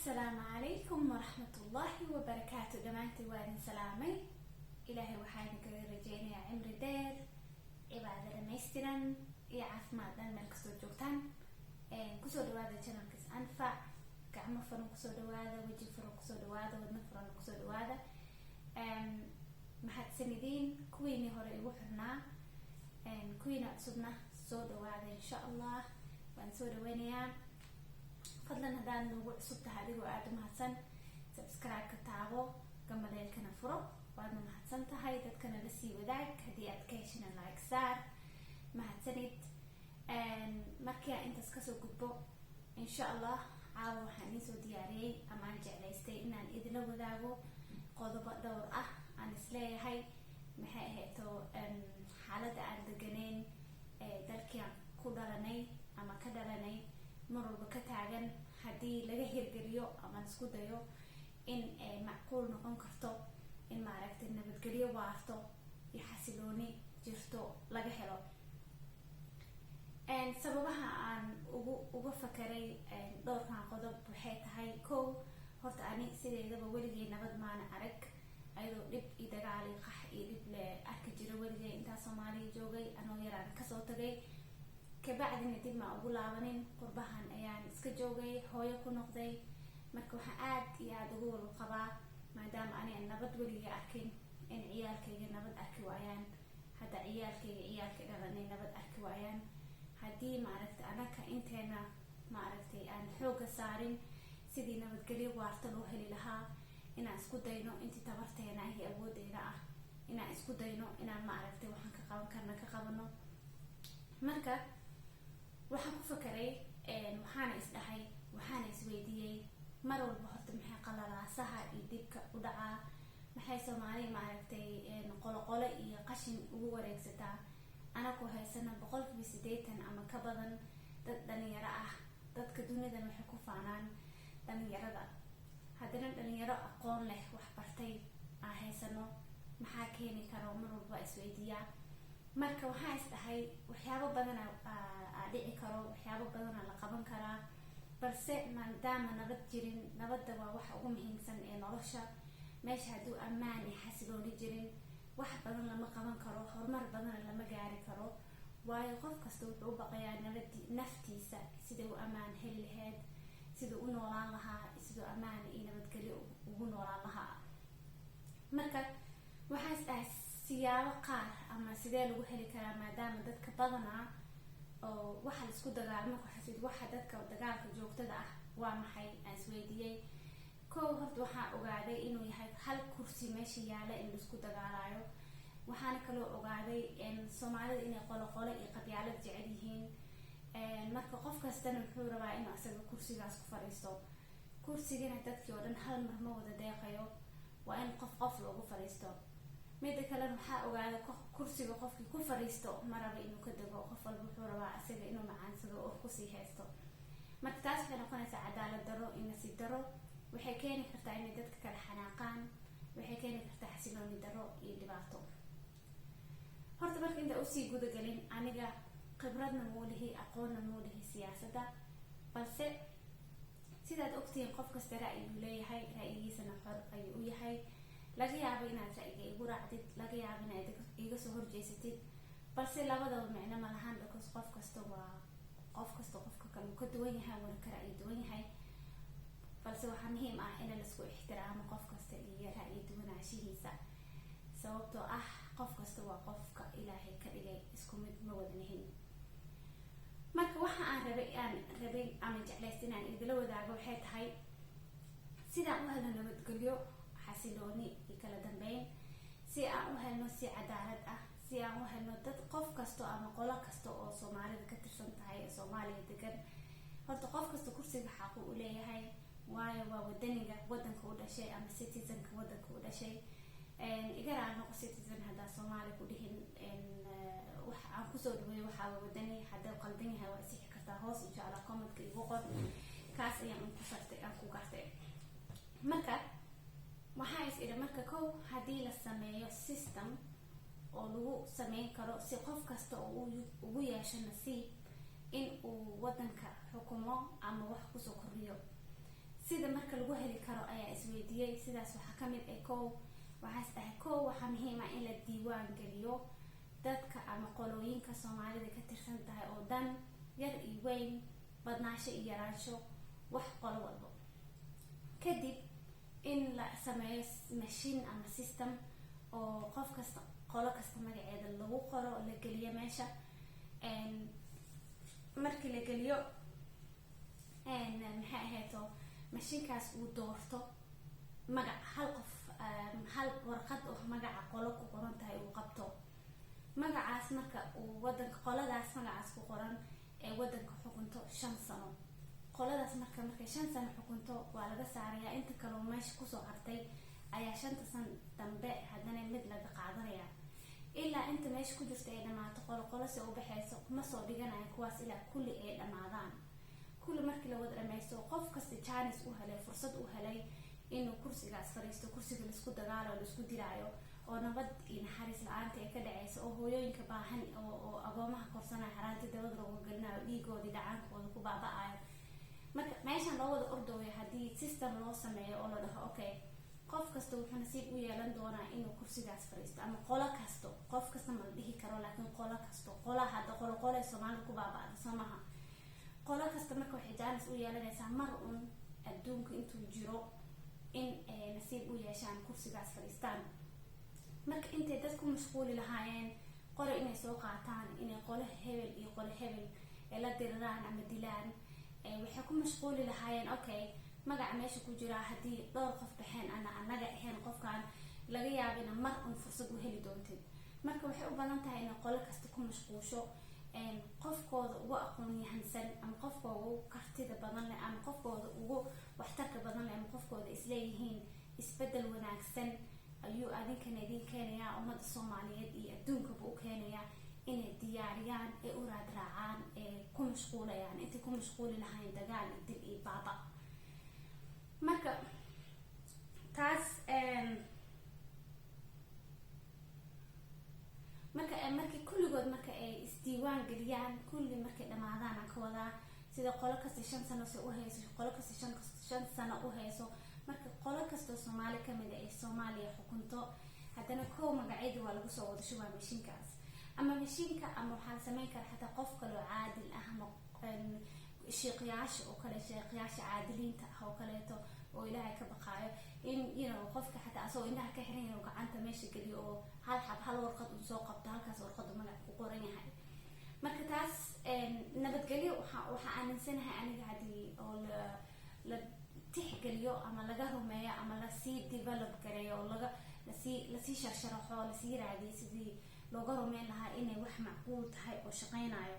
Asalaamu calaykum waraxmatullaahi wabarakaatu. Dhammaantiin waa idin salaamay. Ilaahay waxaa idinkaga rajeynayaa cimri dheer, cibaado dhammaystiran iyo caafimaad dhan meel kastoo joogtaan. Kusoo dhawaada channelkiis Anfac. Gacmo furan kusoo dhawaada, weji furan kusoo dhawaada, wadno furan kusoo dhawaada. Mahadsan idiin kuwiinii hore igu xirnaa, kuwiina cusubna soo dhawaada. Insha Allah waan soo dhaweynayaa. Fadlan haddaad noogu cusub tahay, adigoo aada u mahadsan, subscribe-ka taabo, gambaleelkana furo. Waadna mahadsan tahay. Dadkana la sii wadaag. Haddii aad ka heshina, like saar. Mahadsanid. Markii aan intaas kasoo gudbo, insha Allah caawa waxaan idiin soo diyaariyey ama aan jeclaystay inaan idinla wadaago qodobo dhowr ah aan isleeyahay maxay ahayto xaaladda aan deganeyn dalkii aan ku dhalanay ama ka dhalanay mar walba ka taagan, haddii laga hirgeliyo ama isku dayo in macquul noqon karto in maaragtay nabadgelyo waarto iyo xasilooni jirto laga helo. Sababaha aan ugu uga fakaray dhowrkan qodob waxay tahay: kow, horta ani sideedaba weligay nabad maana arag, ayadoo dhib iyo dagaal iyo qax iyo dhib le arki jira weligay. Intaa Soomaaliya joogay, anoo yaraan kasoo tagay, kabacdina dib maa ugu laabanin. Qurbahan ayaan iska joogay, hooyo ku noqday. Marka waxaan aad iyo aada ugu walwal qabaa, maadaama ani aan nabad weligay arkin, in ciyaalkayga nabad arki waayaan. Hadda ciyaalkayga, ciyaalka dhalanay, nabad arki waayaan haddii maaragtay anaka inteena maaragtay aan xooga saarin sidii nabadgelyo waarta loo heli lahaa, inaan isku dayno intii tabarteena ah iyo awoodeyna ah, inaan isku dayno inaan maaragtay waxaan ka qaban karna ka qabano. Marka waxaan ku fakaray, waxaana isdhahay, waxaana isweydiiyey mar walba: horta maxay qalalaasaha iyo dhibka u dhacaa? Maxay Soomaali maaragtay qoloqolo iyo qashin ugu wareegsataa, anakoo haysana 80% ama ka badan dad dhalinyaro ah? Dadka dunidan waxay ku faanaan dhalinyarada. Haddana dhalinyaro aqoon leh, wax bartay aan haysano, maxaa keeni karo? Mar walba isweydiiyaa. Marka waxaa is dhahay waxyaabo badana aa dhici karo, waxyaabo badana la qaban karaa, balse maadaama nabad jirin, nabadda waa waxa ugu muhiimsan ee nolosha. Meesha hadduu ammaan iyo xasilooni jirin, wax badan lama qaban karo, horumar badana lama gaari karo, waayo qof kasta wuxuu u baqayaa nabad naftiisa, siday u ammaan heli lahayd, siduu u noolaan lahaa, siduu ammaan iyo nabadgelyo ugu noolaan lahaa. Marka waxaa is dhahay siyaabo qaar ama sidee lagu heli karaa, maadaama dadka badanaa oo waxa laisku dagaalmo ku xasid, waxa dadka dagaalka joogtada ah waa maxay, aan isweydiiyey. Kow, horta waxaa ogaaday inuu yahay hal kursi meesha yaala in laisku dagaalayo. Waxaana kaloo ogaaday Soomaalida inay qolo qolo iyo qabyaalad jecel yihiin. Marka qof kastana wuxuu rabaa inuu asaga kursigaas ku fadhiisto. Kursigana dadkii oo dhan hal mar ma wada deeqayo, waa in qof qof loogu fadhiisto. Mida kalena, waxaa ogaaday kursiga qofkii ku fadhiisto ma raba inuu ka dego. Qof walba wuxuu rabaa isaga inuu macaansado oo kusii haysto. Marka taas waxay noqonaysaa cadaalad daro iyo nasiib daro. Waxay keeni kartaa inay dadka kala xanaaqaan, waxay keeni kartaa xasilooni daro iyo dhibaato. Horta marka inta usii gudagelin, aniga khibradna muulihi, aqoonna muulihi siyaasadda, balse sidaad ogtihiin qof kasta ra'yiguu leeyahay, ra'yigiisana xor ayuu u yahay. Laga yaabo inaad ra'yiga igu raacdid, laga yaabo inaad iga soo horjeysatid, balse labadaba micno ma lahan, because qof kasta waa qof kasta, qofka kale uu ka duwan yahay, wuuna ka ra'yi duwan yahay. Balse waxaa muhiim ah in laisku ixtiraamo qof kasta iyo ra'yi duwanaanshihiisa, sababtoo ah qof kasta waa qofka Ilaahay ka dhigay, isku mid ma wadanihin. Marka waxa aan rabay ama jeclaysta inaan idila wadaago waxay tahay sidaan u helno nabadgelyo, xasilooni iyo kala dambeyn, si aan u helno si cadaalad ah, si aan u helno dad qof kasto ama qolo kasta oo Soomaalida ka tirsan tahay ee Soomaaliya degan. Horta qof kasta kursiga xaqu u leeyahay, waayo waa wadaniga wadanka u dhashay ama citizenka wadanka u dhashay. Igara noqo citizen haddaa Soomaali ku dhihin. Wax aan kusoo dhaweeyo waxaa wadani. Hadduu qaldan yahay, waa isixi kartaa hoos, insha Allah, commentka igu qor. Kaas ayaan ku sartay, aan ku gartay. Marka waxaa is idhi, marka kow, haddii la sameeyo system oo lagu sameyn karo si qof kasta oo ugu yeesho nasiib in uu wadanka xukumo ama wax kusoo kordhiyo. Sida marka lagu heli karo ayaa isweydiiyey. Sidaas waxaa kamid ah, kow, waxaa is dhahay, kow, waxaa muhiim ah in la diiwaan geliyo dadka ama qolooyinka Soomaalida ka tirsan tahay oo dhan, yar iyo weyn, badnaansho iyo yaraansho, wax qolo walbo. Kadib in la sameeyo machine ama system oo qof kasta, qolo kasta magaceeda lagu qoro, la geliyo meesha. Markii la geliyo, maxay ahayto, mashiinkaas uu doorto magac hal qof, hal warqad oo magaca qolo ku qoran tahay uu qabto magacaas. Marka uu wadanka, qoladaas magacaas ku qoran ee wadanka xukunto 5 sano, qoladaas marka markay 5 sano xukunto waa laga saarayaa. Inta kaleo meesha kusoo hartay ayaa 5-ta sano dambe haddana mid laga qaadanaya ilaa inta meesha ku jirta ay dhamaato. Qolo qolo se u baxeyso, ma soo dhiganayo kuwaas ilaa kulli ay dhamaadaan. Kulli markii la wada dhameysto, qof kasta chance u helay, fursad u helay inuu kursigaas fariisto, kursiga laisku dagaalo, laisku dilaayo, oo nabad iyo naxariis la-aanta ay ka dhaceyso, oo hooyooyinka baahan oo agoomaha korsanaya xaraanti dabada looga gelinayo, dhiigoodii dhacaankooda ku baaba-ayo. Marka meeshan loo wada ordooyo, haddii system loo sameeyo oo la dhaho, "Okay, qof kasta wuxuu nasiib u yeelan doonaa inuu kursigaas fariisto," ama qolo kasto, qof kasta ma la dhihi karo, laakiin qolo kasto, qola hadda qolo qole Soomaalida ku baaba-da, soo maha? Qolo kasta marka waxay chance u yeelanaysaa mar un adduunka intuu jiro in ay nasiib u yeeshaan kursigaas fadhiistaan. Marka intay dad ku mashquuli lahaayeen qole inay soo qaataan, inay qolo hebel iyo qolo hebel ay la diriraan ama dilaan, waxay ku mashquuli lahaayeen, "Okay, magaca meesha ku jiraa haddii dhowr qof baxeen ana anaga ahayn, qofkan laga yaabo ina mar un fursad u heli doontid." Marka waxay u badan tahay inay qolo kasta ku mashquusho qofkooda ugu aqoon yahansan ama qofkooda ugu kartida badan leh ama qofkooda ugu waxtarka badan leh ama qofkooda isleeyihiin isbedel wanaagsan ayuu adinkana idin keenayaa, ummadda Soomaaliyeed iyo adduunkaba u keenayaa, inay diyaariyaan, ee u raad raacaan, ee ku mashquulayaan intay ku mashquuli lahayn dagaal iyo dil iyo baaba. Marka taas marka markii kulligood marka ay isdiiwaan geliyaan, kulli markay dhamaadaan, aan ka wadaa sida qolo kasta 5 sano se u hayso, qolo kasta 5 sano u hayso, marka qolo kastoo Soomaali kamid a ay Soomaaliya xukunto, haddana kow magacyadii waa lagu soo wada shubaa mashiinkaas ama mashiinka, ama waxaa la sameyn kara xataa qof kaloo caadil ah ama sheeqyaasha oo kale, sheeqyaasha caadiliinta ah oo kaleeto oo Ilaahay ka baqaayo, in qofka xataa asagoo indhaha ka xiran yahay gacanta meesha geliyo oo hal xab, hal warqad uu soo qabto, halkaas warqadu magac ku qoran yahay. Marka taas nabadgelyo waxaa aaminsanahay aniga haddii oo la tixgeliyo ama laga rumeeyo ama lasii develop gareeyo oo laga lasii sharsharaxo, lasii raadiyo sidii looga rumeyn lahaa inay wax macquul tahay oo shaqeynayo.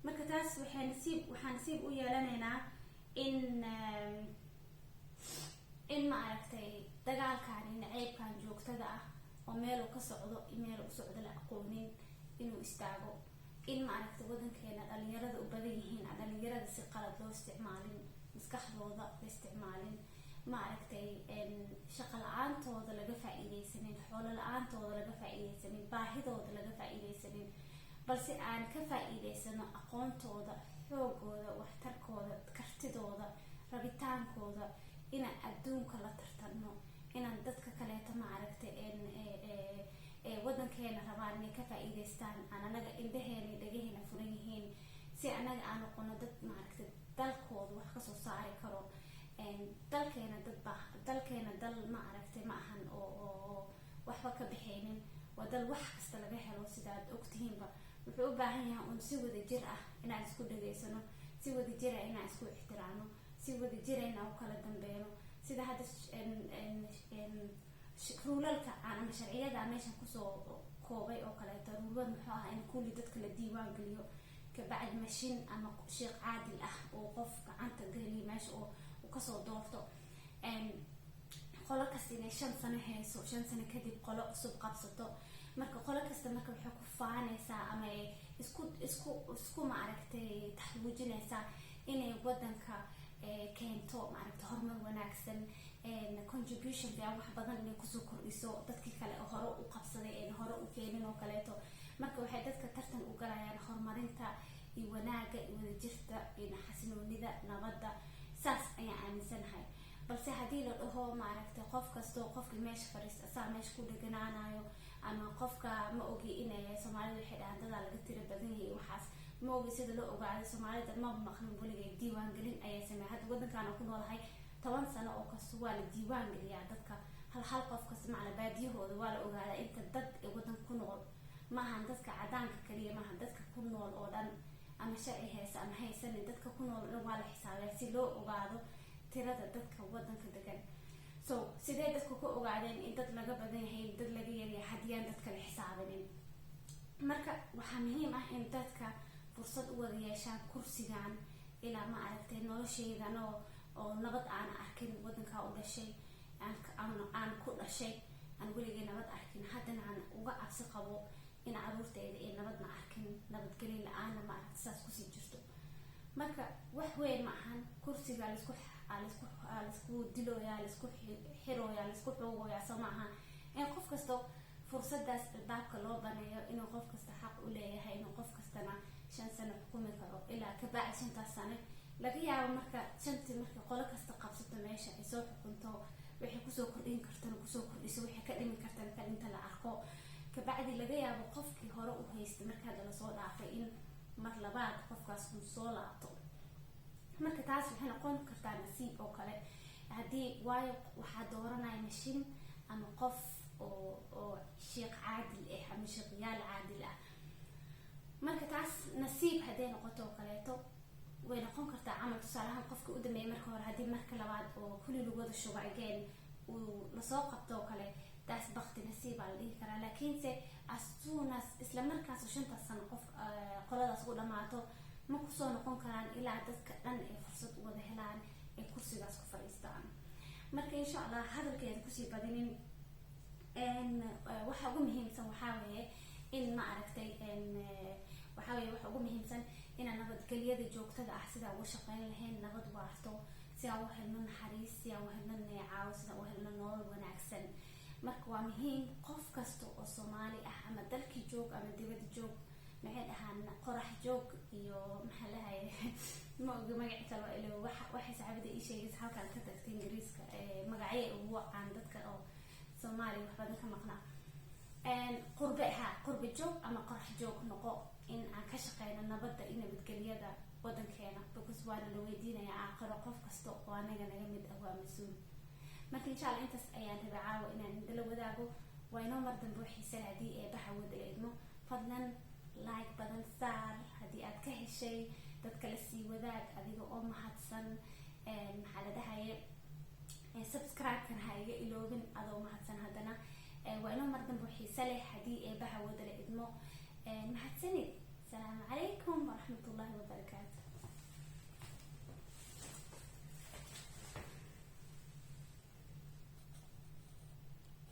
Marka taas waxaa nasiib u yeelanaynaa in ma aragtay, dagaalkan iyo naceybkan joogtada ah oo meel uu ka socdo iyo meel u socdo la aqoonin inuu istaago, in ma aragtay, wadankeena dhalinyarada u badan yihiin aan dhalinyarada si qalad loo isticmaalin, maskaxdooda la isticmaalin, ma aragtay, shaqo la-aantooda laga faa-iideysanin, xoolo la-aantooda laga faa-iideysanin, baahidooda laga faa-iideysanin, balse aan ka faa-iideysano aqoontooda, xoogooda, waxtarkooda, kartidooda, rabitaankooda, inaan adduunka la tartanno, inaan dadka kaleeto, ma aragtay, wadankeena rabaan inay ka faa-iideystaan, aan anaga indhaheena iyo dhagaheena furan yihiin, si anaga aan noqono dad, maaragtay, dalkooda wax kasoo saari karo. Dalkeena dad ba, dalkeena dal, ma aragtay, ma ahan oo waxba ka bixaynin. Waa dal wax kasta laga helo, sidaad ogtihiinba. Wuxuu u baahan yahay un si wada jir ah inaan isku dhageysano, si wada jir ah inaan isku ixtiraamno, si wada jira inaan u kala dambeeyno. Sida hadda rule-alka aan ama sharciyada meeshan kusoo koobay oo kaleeto, rule-ad muxuu ahaa in kulli dadka la diiwaan geliyo, kabacdi mashin ama sheekh caadil ah oo qof gacanta geliyo meesha oo uu kasoo doorto, qolo kasta inay 5 sano hayso, 5 sano kadib qolo cusub qabsato. Marka qolo kasta marka waxay ku faanaysaa ama ay isku maaragtay, taxluujinaysaa inay wadanka keento, maaragtay, horumar wanaagsan, contribution fiican, wax badan inay kusoo kordhiso dadkii kale hore u qabsaday een hore u keenin oo kaleeto. Marka waxay dadka tartan u galayaan horumarinta. iyo wanaaga iyo wadajirta iyo xasinoonida nabadda. Saas ayaan aaminsanahay. Balse haddii la dhaho, maaragtay, qof kasto qofkii meesha fadhiista asaa meesha ku dheganaanayo, ama qofka, ma ogi, inay Soomaalida waxay dhahaan dadaa laga tira badan yahay, waxaas ma ogi sida loo ogaaday. Soomaalida ma maqlin weligay diiwaangelin ayaa sameeya. Hadda wadankaan ku noolahay 10 sano oo kasta waa la diiwaan geliyaa dadka, hal hal qof kasta, macna baadiyahooda waa la ogaadaa inta dad ee wadanka ku nool. Maahan dadka cadaanka kaliya, maahan dadka ku nool oo dhan, ama sharci haysa ama haysanin, dadka ku nool oo dhan waa la xisaabiyaa si loo ogaado tirada dadka wadanka degan. So sidee dadku ku ogaadeen in dad laga badan yahay, dad laga yaryahay, haddii aan dadka la xisaabinin? Marka waxaa muhiim ah in dadka fursad u wada yeeshaan kursigan ilaa, ma aragtay, nolosheydan oo nabad aan arkin, wadankaa u dhashay, aan ku dhashay, aan weligay nabad arkin, haddana aan uga cabsi qabo in caruurteyda ay nabadna arkin, nabadgelyo la-aana, ma aragta, saas kusii jirto. Marka wax weyn ma ahan kursiga laisku dilooyaa, laisku xirooyaa, laisku xoogooyaa. Soo ma aha in qof kasto fursadaas albaabka loo baneeyo, inuu qof kasta xaq u leeyahay, inuu qof kastana 5 sano xukumi karo, ilaa kabacdi shantaas sano laga yaabo marka shantii marka qolo kasta qabsato meesha, ay soo xukunto, waxay kusoo kordhin kartana kusoo kordhiso, waxay ka dhimi kartana ka dhinta, la arko. Kabacdi laga yaabo qofkii hore u haystay marka hadda lasoo dhaafay in mar labaad qofkaas uu soo laabto. Marka taas waxay noqon kartaa nasiib oo kale haddii, waayo waxaa dooranaya mashin ama qof oo sheekh caadil ah ama sheekhyaal caadil ah. Marka taas nasiib hadday noqoto oo kaleeto way noqon kartaa camal. Tusaalahaan, qofka u dambeeyay marka hore haddii marka labaad oo kulli lagu wada shubo again uu lasoo qabto oo kale, taas bakti nasiibaa la dhihi karaa. Laakiinse asuunas isla markaas shantaas sano qof qoladaas u dhamaato, ma kusoo noqon karaan ilaa dadka dhan ay fursad u wada helaan ay kursigaas ku fadhiistaan. Marka insha Allah hadalkeeda kusii badinin. Waxa ugu muhiimsan waxaa weeye in, ma aragtay, waxaa weeye waxa ugu muhiimsan inaan nabadgelyada joogtada ah sidaa uga shaqeyn lahayn, nabad waarto si aan u helno, naxariis si aan u helno, neecaaw sidaan u helno, nolol wanaagsan. Marka waa muhiim qof kasta oo Soomaali ah, ama dalkii joog ama dibadda joog, maxay dhahaan, qorax joog iyo maxaa lahaye, ma ogi magaci kale waa ilo. Waxay saxaabada ii sheegaysa halkaan ka tagtay Ingiriiska magacyo ugu wacaan dadka oo Soomaaliya wax badan ka maqnaa, qurbe ha, qurbe joog ama qorax joog noqo, in aan ka shaqeyno nabadda iyo nabadgelyada wadankeena, because waana la weydiinaya aakhiro. Qof kasta oo anaga naga mid ah waa mas-uul. Marka insha Allah intaas ayaan rabay caawa inaan idinla wadaago. Waa inoo mar dambe xiise haddii Eebaha wada la idmo. Fadlan like badan saar haddii aad ka heshay, dadka la sii wadaag adiga oo mahadsan. Maxaa la dhahaye, subscribe-kan ha iga iloobin adoo mahadsan. Haddana waa inoo mar dambe xiise leh haddii Eebaha wada la idmo. Mahadsanid. Asalaamu calaykum waraxmatullahi wabarakaatu.